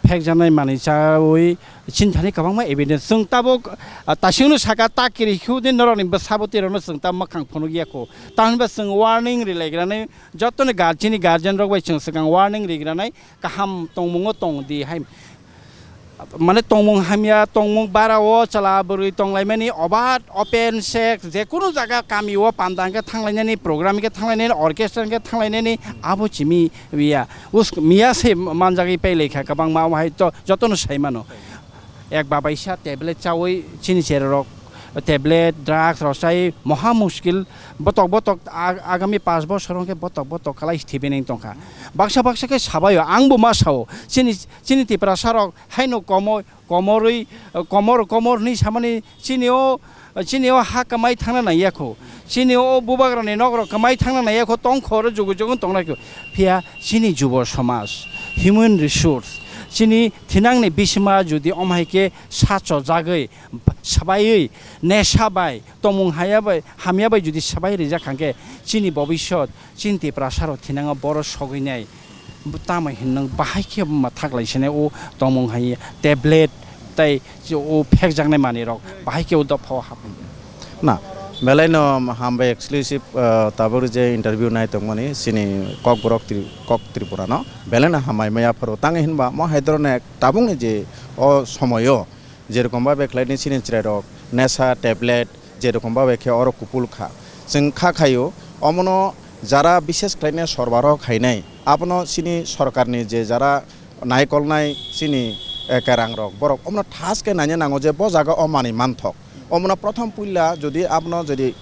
Phekjaknai manwi chawi chini thani kwbangma evidence. Chwng tabuk, ah, tasingno saka ta kiri khu din norokni bwsabo twi rokno chwng ta mwkhang phunuk ya kho. Tamoni ba chwng warning rilai granai, jotoni gar-, chini guardian rok bai chwng swkang warning ri granai, kaham tongmungo tong di hai. Mane tongmung hamya, tongmung bara o chwla bwrwi tonglaimani, obat, open sex, je kunu jaga kami o panda hwnkhe thanglainani, program hwnkhe thanglainani, orchestra hwnkhe thanglainani, abo chimi ya. Us-, miya se manjagwi pailai kha kwbangma, omo hai to jotono sai mano. Ek babaisa tablet chawi chini chererok tablet, drugs rok chai moha muskil, botok botok ag-, agami panch bosor hwnkhe botok botok kwlai thibini tongkha. Baksa baksa khe sabaio, angbo ma sao, chini, chini Tiprasa rok haino komo-, komorwi, komor, komor hwnwi samani chini o, chini o ha kwmai thangna nangya kho, chini o bubagrani nok rok kwmai thangna nangya kho, tongkho oro jugu jugu tongna kho. Phiya chini jubo somaj, human resource, chini thinangni bisima jodi omo hai khe sa chojagwi, swbaiwi, nesa bai, tongmung haya bai, hamya bai jodi swbai rijak hwnkhe, chini bobisot, chini Tiprasa rok thinango boro sogwi nai. Tamo hinwi bahai khe ma thaklai sinai o tongmung hai tablet tai o phekjaknai manwi rok bahai khe o dophao hap. Na, belai no hambai exclusive, ah, tabuk je interview nai tongmani chini Kokborok Tri-, Kok Tripura no belai no hambai maya pharo tang hinba mo hai dhoroner tabuk ni je o somoyo Jerokom babe khlaini chini chwrairok nesa tablet jerokom babe khe oro kupul kha. Chwng kha khaio, omono jara bishes khlaine sorbaroh khainai, abono chini sorkarni je jara naikolnai chini, eh, kerangrok, borok omono thas khe naina nango je bo jaga o manwi manthok. Omono prothom puila jodi abono jodi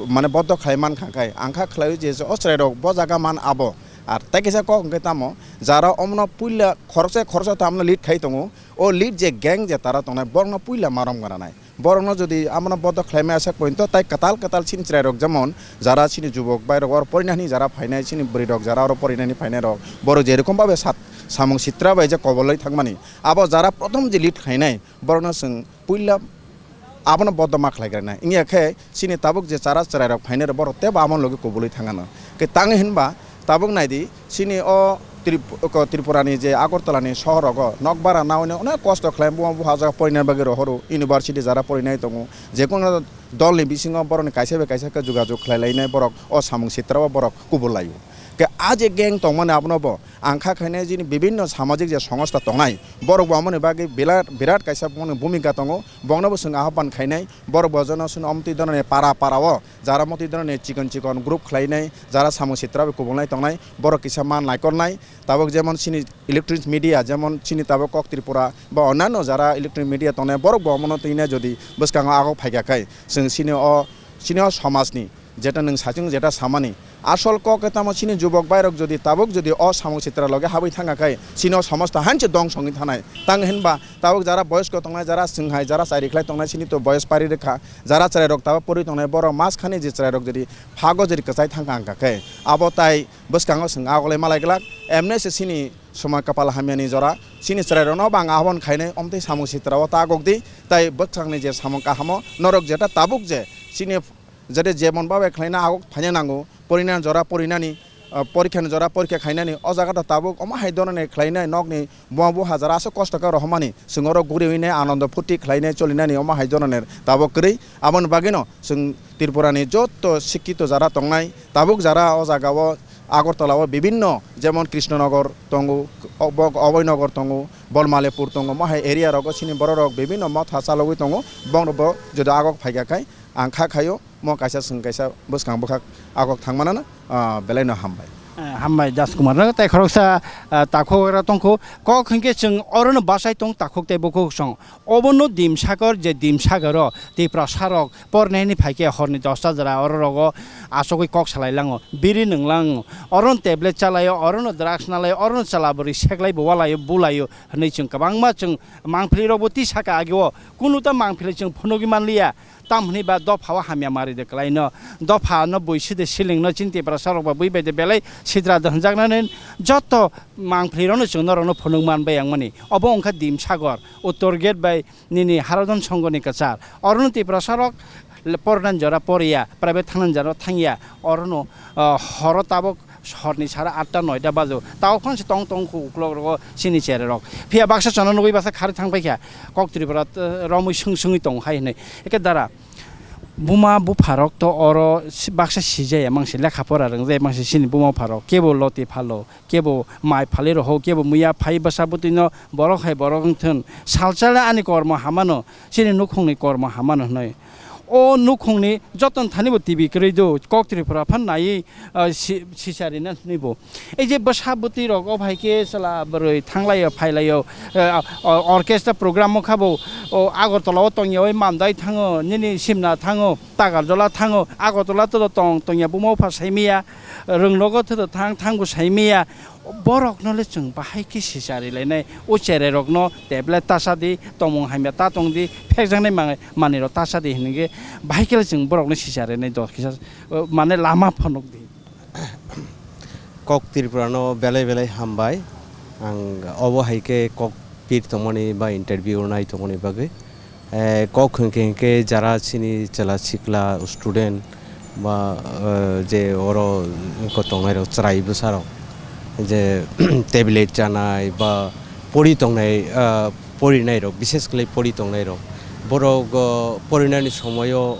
mane boddo khlai man kha khai, ang kha khlaio je o chwrairok bo jaga man abo. Ar tei kisa kok hwnkhe tamo, jara omono puila khoroksa khoroksa tamo lead khai tongo, o lead je gang je tara tongnai, borokno puila marom gwnanai. Borokno jodi abono bodok khlaimaya sak pointo, tai kwtal kwtal chini chwrairok jemon jara chini jubok bairok oro porinani jara phainai, chini bwrwirok jara oro porinani phainairok, borok jerokom babe sat-, samung sitra bai je kobolwi thangmani, abo jara prothom je lead khlainai, borokno chwng puila abono bodoma khlai granai. Wngya khe chini tabuk je chara chwrairok phainairok borok teibo abono logi kubulwi thangano. Khe tang hinba tabuk naidi chini o Trip-, ko Tripurani je Agartalani sohorogo nokbara naui onek kosto khlai buma bupha jaga porinani bagwi rohoro, university jara porinai tongo. Jekono dolni bisingo borokni kaisa bai kaisa khe jogajog khlai lainai borok o samung sitra o borok kubul laio. Khe a je gang tongmani abono bo ang kha khainai chini bibinno samajik je songostha tongnai borok bo amoni bagwi bila-, birat kaisa bumungni bhumika tongo. Bokno bo chwng ahban khainai, borok bo jono chwng omtwi dhanani para para o, jara motwi dhanani chikon chikon group khlainai, jara samung sitra bai kubulnai tongnai, borok kisa ma naikolnai. Tabuk jemon chini electronic media, jemon chini tabuk Kok Tripura ba onano jara electronic media tongnai, borok bo omono twinai jodi bwskango agok phaikha khai, chwng chini o, chini o somajni Jeta nwng saichung jeta samani, asol kok khe tamo chini jubok bairok jodi tabuk jodi o samung sitra loge habwi thangkha khe chini o somosta hanse dongso wngwi thanai. Tang hinba tabuk jara boyosko tongnai, jara chwng hai, jara chari khlai tongnai, chini to boyos pari rwkha, jara chwrairok tabuk pori tongnai, borok mas khani je chwrairok jodi phago jodi kwchai thangkha wngkha khe abo tai bwskango chwng agolai malai glak. Emne se chini somoi kapal hamyani jora, chini chwrairokno bo ang ahwan khainai, omtwi samung sitra o ta gokdi, tai bwskangni je samung kahamo norok jeta tabuk je chini jete jemon babai khlaina agok phaina nango, porinani jora porinani, ah, porikhani jora porikha khainani, o jaga ta tabuk omo hai dhoroner khlainai nokni buma buha jara aswk kosto khe rohormani, chwng oro guriwi nai anondo phurti khlainai cholinani omo hai dhoroner tabuk kwrwi. Aboni bagwino chwng Tripurani joto sikkito jara tongnai, tabuk jara o jaga o Agartala o bibinno jemon Krishnanagar tongo, Ob-, Obhainagar tongo, Bolmalipur tongo, omo hai area rogo chini bororok bibinno motha chalogwi tongo, borok bo jodi agok phaikha khai ang kha khaio. Mo kaisa chwng kaisa bwskang bwkhak agok thangmanano, ah, belaino hambai. Eh, hambai Das Kumar no, tei khoroksa, ah, takhuk era tongkhu. Kok hinkhe chwng orono bachai tong takhuk tei bukhuk song. Obono Dimsakor je Dimsakoro Tiprasarok pornaini phaikhe horni dosta jora oro rogo achugwi kok salai lango, biri nwng lango, orono tablet chalaio, orono drugs nalaio, orono chwla bwrwi seklai bo walaio bulaio hwnwi chwng kwbangma chwng mangpili rokbo twi saka ageo kunu ta mangpili chwng phunugwi manliya. Tamhwnwi ba dopha o hamya mari de kwlaino. Dopha no buisi de siling no chini Tiprasa rok ba bui bai de belai sidra de hwnjaknani joto mangpili rok no chwng norok no phunuk man bai yang mani. Obo wngkha Dimsagor, Uttor Gate bai nini Harodhan Songho ni kwchar. Oro no Tiprasa rok le-, pornan jora poriya, private thangnan jora thangya. Oro no, ah, horo tabok horni sara atta noita bajo. Tao phang se tong tong khu uklok rogo chini chere rok. Phiya baksa chana nugui baksa khari thang paikha. Kok Tripura, eh, romwi swng swngwi tong hai hinui. Eke dara. Buma bupha rok to oro si-, baksa sijaya mangsi lekha pora rwngjaya mangsi chini buma bupha rok. Kebo loti phalo, kebo mai phali roho, kebo muya phai bwsa bwtwi no borok hai borok wng thun. Salsale ani kormo hamano, chini nukhungni kormo hamano hinui. O nukhungni joton thani bo T V kwrwi do, kok Tripura phan naiwi, ah, si-, sisa rina hinui bo. Ei je bwsa bwtwi rok o hai khe chwla bwrwi thanglaio, phailaio, eh, o-, orchestra program o kha bo, o Agartala o tongya oi Mandai thango, nini Simna thango, Tagarjola thango, Agartala to tong tongya buma bupha saimiya, rwng nogo to thang thang bo saimiya. Borokno le chwng bahai khe sisa rilainai, o cherai rokno tablet ta sa di, tongmung hamya ta tong di, phekjaknai mangai manwi rok ta sa di hinwi khe bahai khe le chwng borokno sisa rinai dor kisa, o, mane lama phunuk di. Kok Tripura no belai belai hambai. Ang obo hai khe kok pir tongmani ba interview nai tongmani bagwi. Eh, kok hwnkhe hwnkhe jara chini chwla sikla student ba, eh, je oro wngkha tongnai rok chwrai bwsa rok je tablet chanai ba pori tongnai, eh, porinai rok, bishes khlai pori tongnai rok, borok, eh, porinani somoio,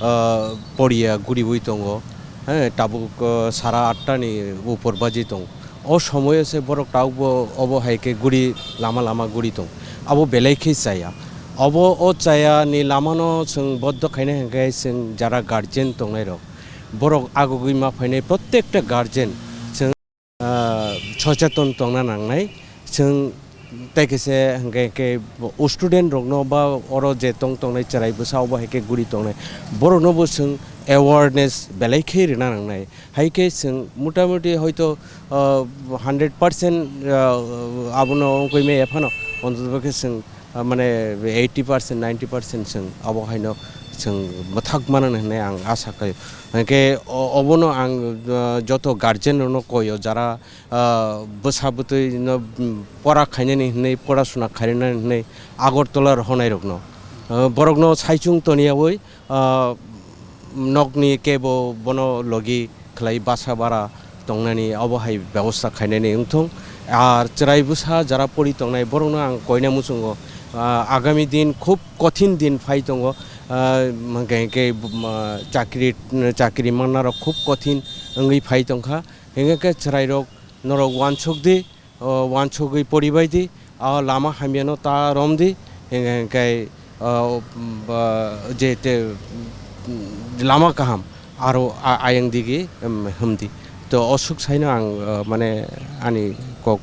eh, poriya guriwi tongo, eh, tabuk, eh, sara atta ni upor baji tongo. O somoio se borok tabukbo obo hai khe guri lama lama guri tong. Abo belai khe chaya. Obo o chaya ni lama no chwng boddo khaina hinkhe chwng jara guardian tongnai rok, borok agugwi ma phainai prottekta guardian chwng, ah, socheton tongna nangnai. Chwng tei khe se hinkhe khe o student rokno ba oro je tong tongnai chwrai bwsa obo hai khe guri tongnai borokno bo chwng awareness belai khe rwna nangnai. Hai khe chwng motamuti hoito, ah, hundred percent, ah, abono wngwi maya phano, ontotopokhe chwng, ah, mane eighty percent, ninety percent chwng abo haino chwng bwthak mano hinwi ang asa khlaio. Hinkhe o-, obono ang, ah, joto guardian rokno koio, jara, ah, bwsa bwtwi no, mm, pora khainani hinwi, pora suna khainani hinwi Agartala rohornai rokno, ah, borokno saichung toniyawi, ah, nokni kebo bono logi khlai basa bara tongnani obo hai bebosta khainani wngthung. Ar chwrai bwsa jara pori tongnai borokno ang koina muchungo, ah, agami din khub kothin din phai tongo, ah, hwnkhe hwnkhe, um, ah, chakri, chakri manna rok khub kothin wngwi phai tongkha, hwnkhe chwrai rok norok uansuk di. O uansugwi poribai di, o lama hamyano ta rom di, hingkhe, hingkhe, o, ba, je te, lama kaham aro a-, ayang digi, em, himdi. To o swk saino ang, o, mane ani kok,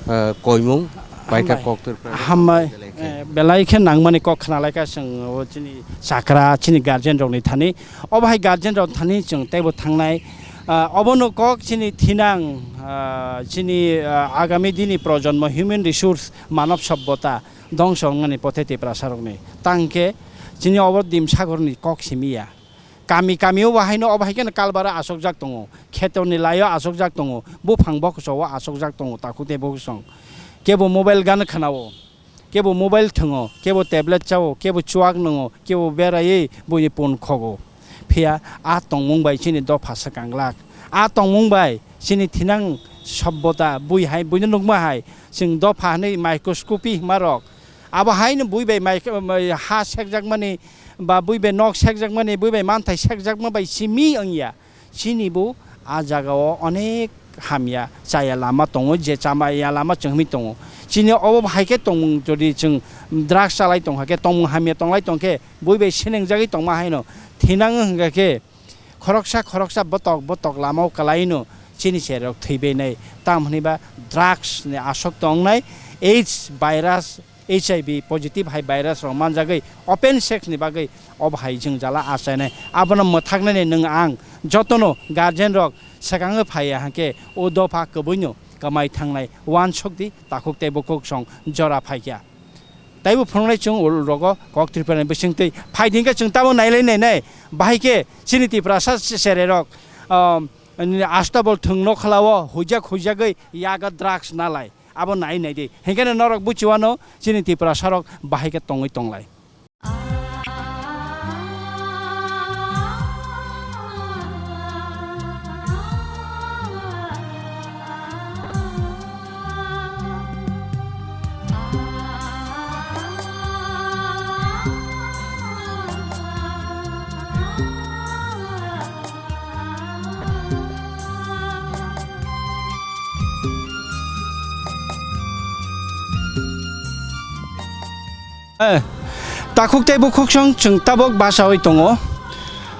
o, koimung, bai khe Hambai. Kok tur Hambai. Eh, belai khe nangmani kok khnalaikha chwng o chini chakra, chini guardian rokni thani. Obo hai guardian rok thani chwng teibo thangnai. Ah, obono kok chini thinang, ah, chini, ah, agami dini projonmo human resource, manob sobbota dongso wngnani pothe Tiprasa rokni. Tangkhe chini obo Dimsagorni kok simi ya. Kami kami o bo haino obo hai kheno kalbaro asokjak tongo, khetorni laio asokjak tongo, buphang bokoso o asokjak tongo, takhuk tei bukhuk song. Kebo mobile gan khwnao, kebo mobile thwngo, kebo tablet chao, kebo chuak nwngo, kebo beraiwi buini pun khogo. Phiya a tongmung bai chini dopha swkang glak. A tongmung bai chini thinang sobbota bui hai, buino nukma hai, chwng dopha hwnwi microscopy hwnma rok. Abo haino bui bai mai-, mai ha sekjakmani, ba bui bai nok sekjakmani, bui bai manthai sekjakma bai simi wngya. Chini bo a jagao onek hamya chaya lama tongo, je chamaya lama chwngwi tongo. Chini obo hai khe tongmung jodi chwng drugs chalai tongkha khe, tongmung hamya tonglai tongkhe, bui bai sinengjagwi tongma haino thinang wngkha khe, khoroksa khoroksa botok botok lamao kwlaino chini cherok thwibainai. Tam hwnwi ba drugs ni asokto wngnai, AIDS virus, H I V positive hai virus rok manjagwi open sex ni bagwi obo hai jwngjala achainai. Abono mwthaknani nwng ang jotono guardian rok swkangwi phaiya hwnkhe o dopha kwbwino kwmai thangnai. Uansuk di, takhuk tei bukhuk song jora phaikha. Taibo phunuknai chwng ul rogo kok Tripura ni bisingtwi. Phai di hwnkhe chwng tamo nailai nainai. Bahai khe chini Tiprasa se-, sererok, um, Astabol thwng nokhlao huijak huijagwi yago drugs nalai. Abo nai nai di. Hinkhe norok buchiwano chini Tiprasa rok bahai khe tongwi tonglai. Eh, takhuk tei bukhuk song chwng tabok bachaui tongo.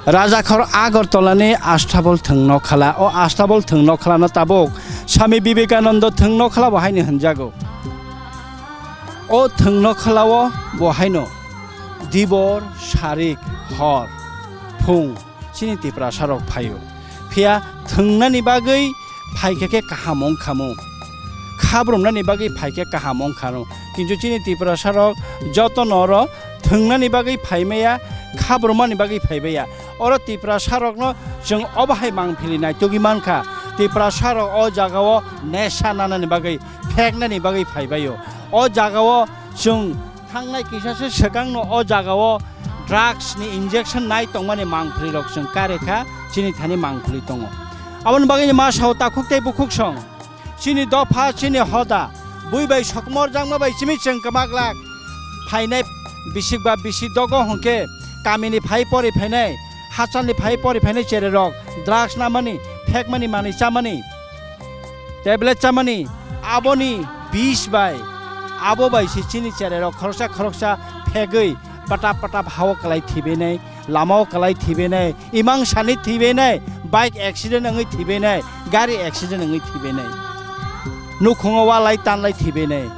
Rajakhor Agartala ni Astabol thwng nokhala. O Astabol thwng nokhala no tabok Swami Vivekananda thwng nokhala bo haino hwnjago. O thwng nokhala o bo haino dibor, sarik, hor, phung, chini Tiprasa rok phaio. Phiya thwngnani bagwi phaikha khe kaham wngkhamu. Khabrumnani bagwi phaikhe kaham wngkhamu. Kintu chini Tiprasa rok joto no oro thwngnani bagwi phaimaya, khabrumani bagwi phaibaya. Oro Tiprasa rokno chwng obo hai mangphili naitugwi mankha. Tiprasa rok o jagao nesa nanani bagwi, pheknani bagwi phaibaio. O jagao chwng thangnai kisase swkangno o jagao drugs ni injection nai tongmani mangpili rok chwng kare kha, chini thani mangpili tongo. Aboni bagwi ma sao takhuk tei bukhuk song. Chini dopha, chini hoda, bui bai sokmorjakma bai simi chwng kwma glak. Phainai bisik ba bisi dogo hwnkhe kamini phai pori phainai, hachalni phai pori phainai chererok drugs namani, phekmani, manwi chamani, tablet chamani, aboni bis bai, abo bai se chini chererok khoroksa khoroksa phegwi patap patap hao kwlai thibenai, lamao kwlai thibenai, imang sani thibenai, bike accident wngwi thibenai, gari accident wngwi thibenai, nukhungo walai tanlai thibenai.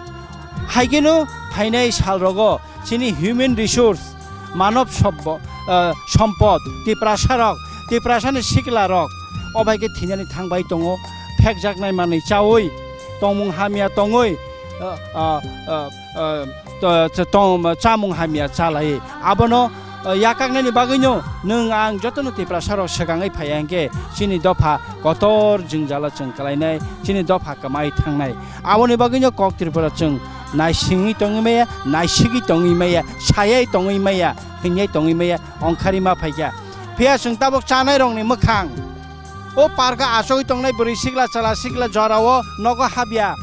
Haikeno phainai salrogo chini human resource, manob sobbo, ah, sompod, Tiprasa rok, Tiprasani sikla rok, obai khe thinani thangbai tongo, phekjaknai manwi chaui, tongmung hamya tongwi, ah, ah, ah, ah, to-, to-, tong-, chamung hamya chalai. Abono, ah, yakaknani bagwino nwng ang jotono Tiprasa rok swkangwi phaiya hwnkhe chini dopha kotor jwngjalo chwng kwlainai, chini dopha kwmai thangnai. Aboni bagwino kok Tripura chwng naisingwi tongwi maya, naisigwi tongwi maya, sayai tongwi maya, hingyai tongwi maya, ongkhari ma phaikha. Phiya chwng tabok chanai rokni mwkhang. O parka achogwi tongnai bwrwi sikla chala sikla jorao nogo habya,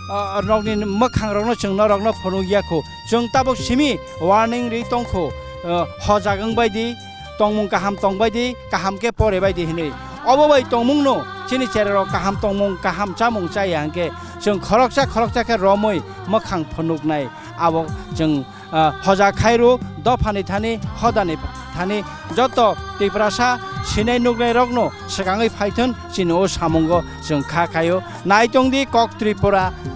ah, rokni mwkhang rokno chwng norokno phunukya kho. Chwng tabok simi warning ri tongkho, ah, hojak wngbai di, tongmung kaham tongbai di, kaham khe pore bai di hinwi. Obo bai tongmungno chini chererok kaham tongmung, kaham chamung chaya hwnkhe chwng khoroksa khoroksa khe romwi mwkhang phunuknai. Abo chwng, ah, hoja khairo dophani thani, hodani thani joto Tiprasa sinai nuknai rokno swkangwi phaithun chini o samungo chwng kha khaio. Naitongdi kok Tripura